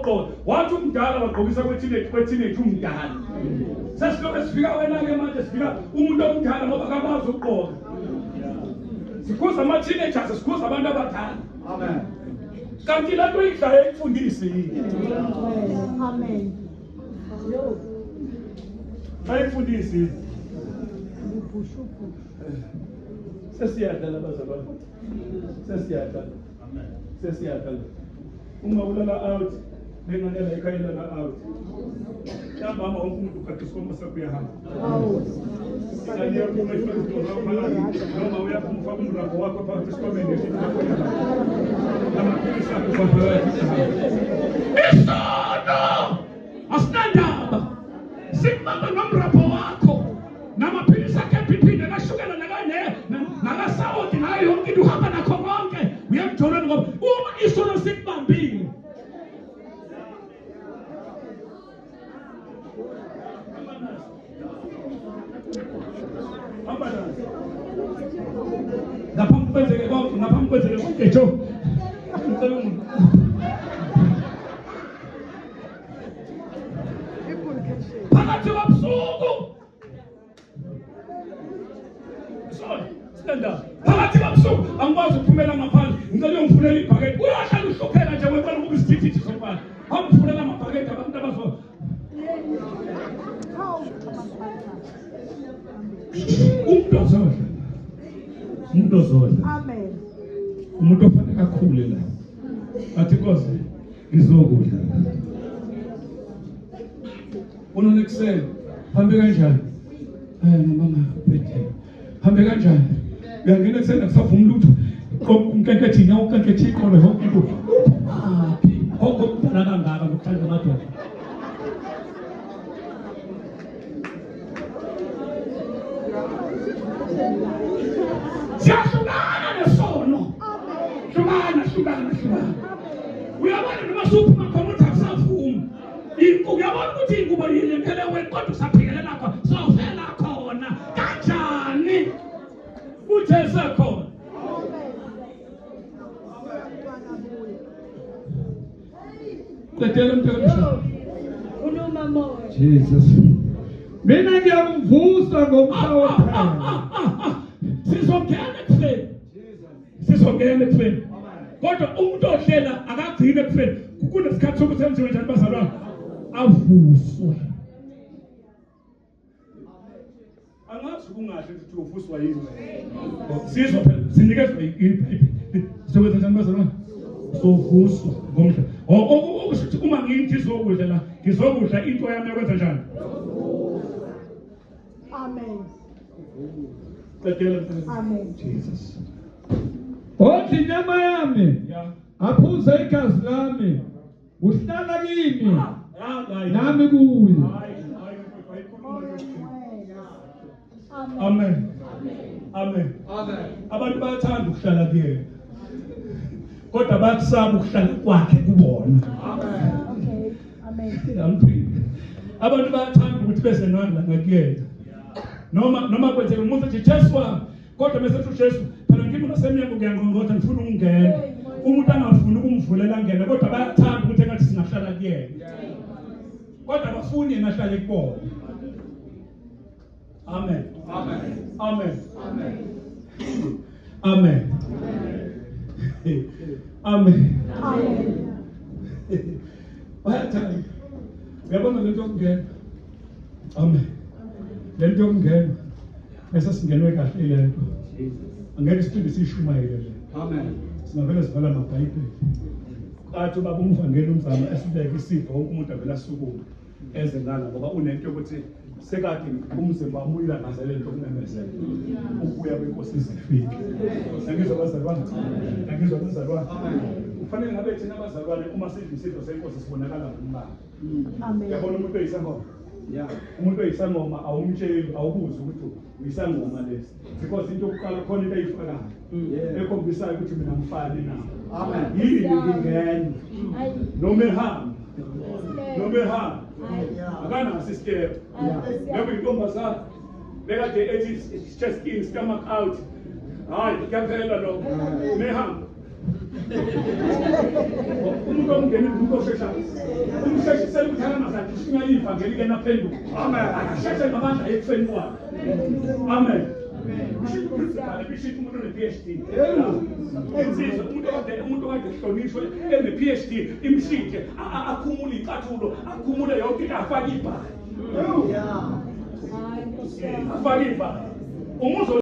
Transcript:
ukugqoka. Wathi umdala wagqokisa kwe-teenage umdala. Sesilobe sifika wena-ke manje sifika umuntu omdala ngoba akakwazi ukugqoka. Sikhuza ama-teenagers, sikhuza abantu abadala. Amen. Kanti le nto idlayo ikufundisi yini? Amen. Ayifundisi yini? Sesiyadlala bazalwane. Sesiyadlala. Amen. Sesiyadlala. Uma ulala out, nengane la ekhaya ilala out. Ntambama wonke umuntu ugaqa isikhwama sakho uyahamba. Ingane iyaphuma ifake izinto zakho phakathi, noma uyaphuma ufake umrambo wakho phakathi esikhwameni nezinto zakho uyahamba. Namaphilisi akho ufaka phakathi uyahamba. Isono asinandaba. Sikubamba nomrapho wakho namaphilisi akhe BP nakashukela nakane nakasawoti nayo yonke into uhamba nakho konke uya emjolweni ngoba uma isono sikubambile. Hamba naso. Ngaphambi kwenzeke konke, ngaphambi kwenzeke konke jo. Ngicela ungi phakathi kobusuku. Sorry, stand up. Phakathi kobusuku angikwazi ukuphumela ngaphandle. Ngicela uyongifunela ibhakede. Uyohlala uhlupheka nje wecela ukuba isithithithi somfana. Awungifunela amabhakede abantu abazo. Umuntu ozodla. Umuntu ozodla. Amen. Umuntu ofanele akhule la. Athi Nkosi ngizokudla. Unona ekuseni hambe kanjani? Eh mama phethe. Hambe kanjani? Uyangena ekuseni akusavumi lutho. Unkenkethe inyawo unkenkethe iqolo yonke into. Uphumaphi? Gogo omdala kangaka nokuthanda amadoda. Siyahlukana nesono. Hlukana, hlukana, hlukana. Uyabona noma suphuma khona uthi akusavumi. Uyabona ukuthi ingubo yilengele wena kodwa usaphikelela khona. Sawufela khona. Kanjani? Uthe sekhona. Qedela mntakabishop. Khuluma moya. Jesus. Mina ngiyakuvusa ngomhla wokuphela. Sizongena ekufeni. Sizongena ekufeni. Kodwa umuntu odlela akagcine ekufeni. Kunesikhathi sokuthi enziwe njani bazalwane? Avuswe. Angazi kungahle ukuthi uvuswa yini. Sizwa phela sinikezwa iBhayibheli. Sizokwenza njani bazalwane? Sovuswa ngomhla. Okusho ukuthi uma ngizokudla la, ngizokudla into yami yokwenza njani? Amen. Qedela mfana. Amen. Jesus. Odla inyama yami, Yeah. aphuze igazi lami, uhlala kimi, Ah, nami kuye. Hayi, hayi, Amen. Amen. Amen. Abantu bayathanda ukuhlala kuyena. Kodwa bayakusaba ukuhlala kwakhe kubona. Amen. Okay. Amen. Angiphinde. Abantu bayathanda ukuthi beze nani la ngakuyena. Noma kwenzeka umuntu ethi Jesu wami, kodwa bese ethi uJesu phela ngimi ngasemnyango ngiyangqongqotha ngifuna ukungena. Umuntu angafuni ukumvulela angene kodwa bayathanda ukuthi engathi singahlala kuyena. Kodwa abafuni yena ahlale kubona. Amen. Amen. Amen. Amen. Amen. Amen. Amen. Bayathanda. Uyabona lento yokungena. Amen. Lento yokungena bese singenwe kahle lento. Angeke siphinde sishumayele le. Amen. Singavele sivala amabhayibheli. Athi ubaba umvangeli umzamo esibeke isipho wonke umuntu avele asukume eze ngala ngoba unento yokuthi sekade umzimba wami uyilangazelele into yokumemezela ukubuya kwenkosi izifike. Nangizwa bazalwane, nangizwa bazalwane. Kufanele ngabe thina abazalwane uma sidla isidlo senkosi sibonakala ngombala. Amen. Uyabona umuntu oyisangoma? Yeah. Umuntu oyisangoma awumtsheli, awubuzi ukuthi uyisangoma lesi. Because into yokuqala khona into ayifakayo. Yeah. Ekhombisayo ukuthi mina ngifani nawe. Amen. Yini ngingena noma ehamba noma ehamba akanaso isikepe. Noma intombazana bekade ethi chest in stomach out. Hayi kuyaphela lokho. Mehamba. Umuntu omngeni umuntu osheshayo. Umsheshisela ukuthi angamazange ushunyayela ivangeli ke naphenduka. Amen. Akasheshe ngamandla ekufeni kwakhe. Amen. Ushintsha uprincipal, ushintsha umuntu one-PhD. Insizwa umuntu okade ehlonishwe ene-PhD imshintshe akhumule icathulo, akhumule yonke into afake ibhayi. Afake ibhayi. Umuzo